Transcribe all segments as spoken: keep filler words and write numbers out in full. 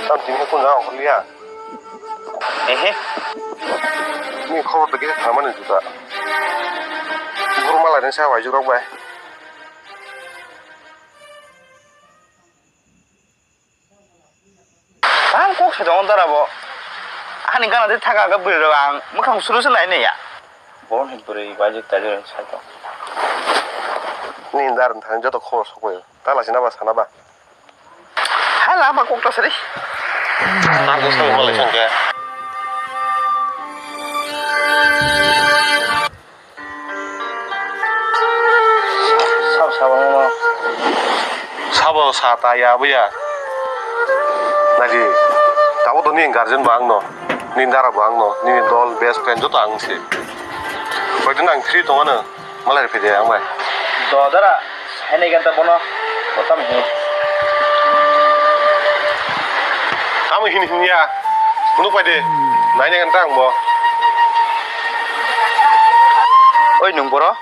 Tam tini kun jang ongkhorliya. Ehe. Ni khobor to kisa tharmani juta. Buru malai ni sa wai jurok bai. Ang kok sai tongo dara bo. Ani gana de thaka ga bwrwi rok ang mwkhang suru se nai nai ya. Bo ni bwrwi bajik tajik sai tong. Ni dar thang joto khobor sokoi. Ta lachina ba sana ba. Hai lama kok ta sari. Nang ko sai malai sangke. Sabo sabo no. Sabo sa ta ya buya. Naji, tabo to ni guardian bo ang no, ni dara bo ang no, ni dol best friend joto ang se. Koidin ang free tongmano, malai phede ang bai. Do dara, hai nai ganta bono, botam he. Tamo hin hin ya, bunu pai de, nai nai ganta ang bo. Oi nung boro?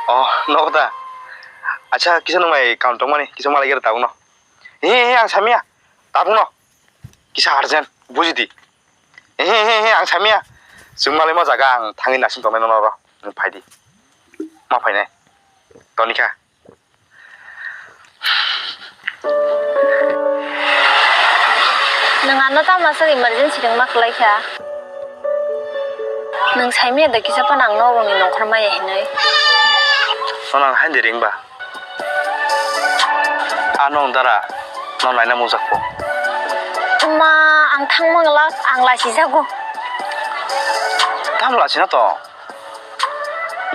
Oh, nogo da. Acha, kisa nung mai kaun tongmani, kisa malai gere tabuk no. He he, ang samia, tabuk no. Kisa urgent, buji di. He he he, ang samia. Chwng malai ma jaga ang thangwi naising tongnai nono ro. Nung phai di. Ma phainai. Tonika. Nwng ano tamo aswk emergency ringma kwlai kha? Nwng saimanya da kisa phano ang nokrokni nongkhor maya hinwi? Phano ang haini ringba. Ano ang dara no naina mujak po. Wngma ang thangma glak, ang lachijago. Tamo lachina to?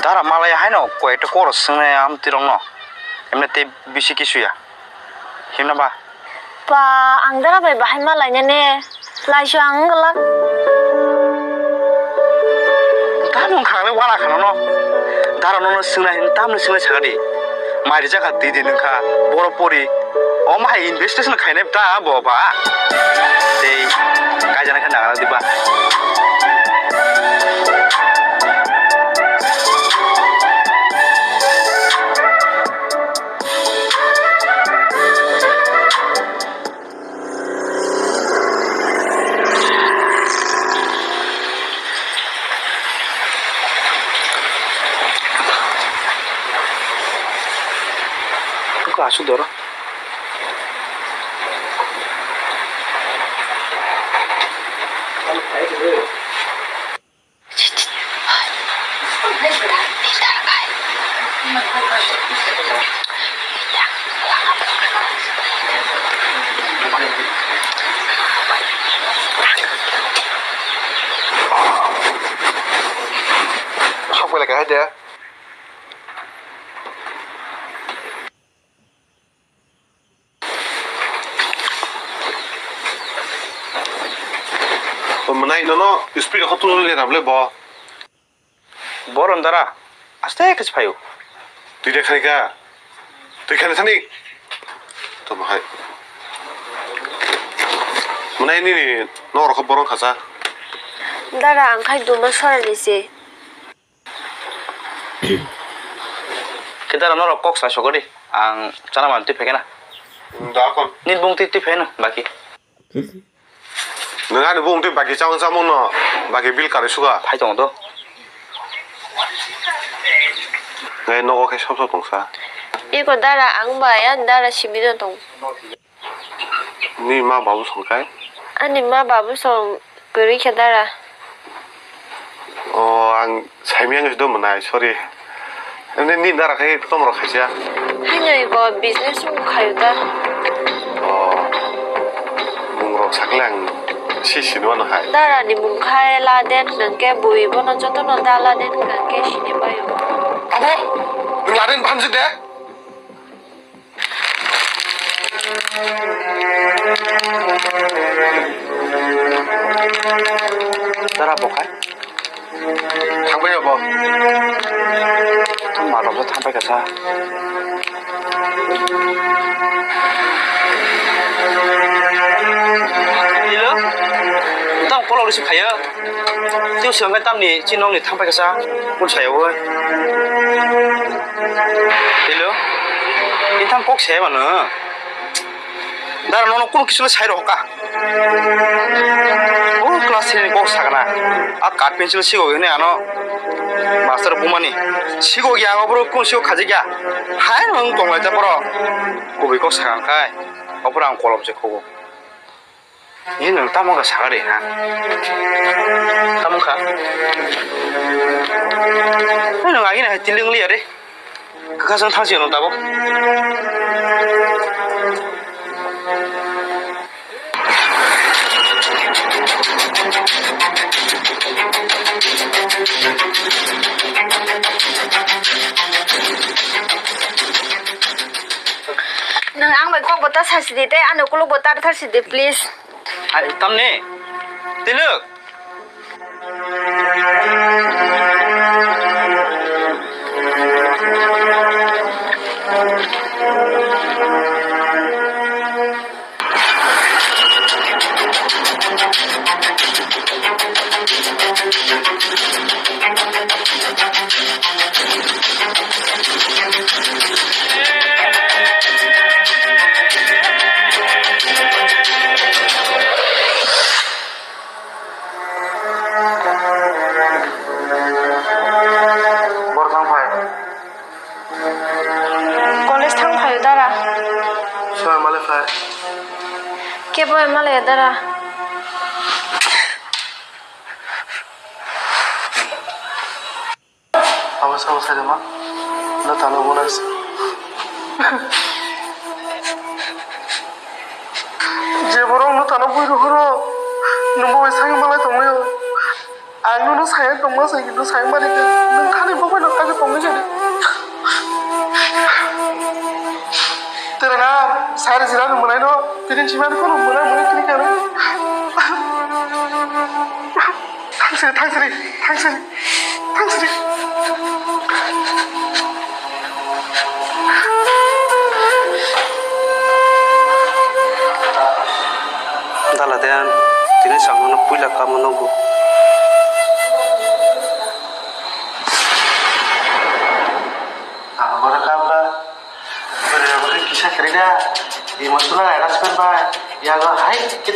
Dara malai haino koi ekta koro swngnai am tirokno. Emne tei bisi kisuya. Himna ba? Pa, ang dara bai bahai ma lainani, laisio ang wng glak. Tamo wngkha le wala khano no. Dara nono swngna hin tamni swngna sakadi. Mai rijak kha twi di nwngkha, boro pori. Omo hai investigation khainai ta bo ba. Tei kaijana khe nagana diba. Ko asuk doro. Sok belai kahai de. O mwnai nono speed kho tulu le rable bo. Boron dara aste khe phaio. Twi de khani kha. Twi khani thani. To bahai. Mwnai nini nok rokho boron khasa. Dara ang khai duma sorani se. Khe dara norok kok sa sokodi, ang chana man twi phaikhe na. Da kon. Nini bung twi twi phai na baki. Nwng ani bung twi baki chawng chamung no baki bill karwi suga. Phai tongo to. Ngai nogo khe sob sob tongsa. Iko dara ang ba ya dara simi no tong. Ni ma babu song kai? Ani ma babu song kwrwi khe dara. O, ang saimiyang se do mwnai, sorry. Ni, ni dara khai tom rok khaisa. Haino iko business rok khayo da. O, bung rok sakle ang si sinwano hai. Dara ni bung khai Laden hwnkhe bui bono jotono da Laden hwnkhe sini baio. Abo, nwng Laden bhamjwk de? Dara bo khai? Thangbai abo. Tong ma romsa thangbai kasa. Hello? Tong kolok risi phaiya. Tei swngkhe tamni chini nokni thangpai kasa, kun saya o. Hello? Ithang kok saya mano. Dara nono kunu kisu le sai rw kha. O class three ni kok sakna. A cut pencil sigo hwnwi ano master bumani. Sigo ya abo kunu sigo khajik ya. Hai nwng tonglai ta poro. Kubui kok sakang khai. Opor ang kolom se khogo. Ni nwng tamo kha sakari ha? Tamo kha? Nwng agini hai tiling liya re. Kwkhasang thangsi nwng tabuk. Nwng ang bai kok bo ta sasi di tei ano kuluk bo ta thar si di, please. Hai, tamni? Tiluk? Bor thang phai. College thang phaio dara. Soy male phai. Kebo male dara. Abo sabo sai ma. Na tano bonai. Je borok no tano bui rohoro. Nungbo bai sai malai tonglaio. Ang nono saya tongma sai kintu saya mari ke nung thani bo bai no kage tongma sai. Tera na sari sira nung manai no tini chimani kono mura mura kini kare. Thangsiri, thangsiri, thangsiri, thangsiri. Dala de tini samano puila kamo nogo. Ang boro kap ba, bwrwi rok kisa kwrwi da, emotional attachment bai, yago hai khe.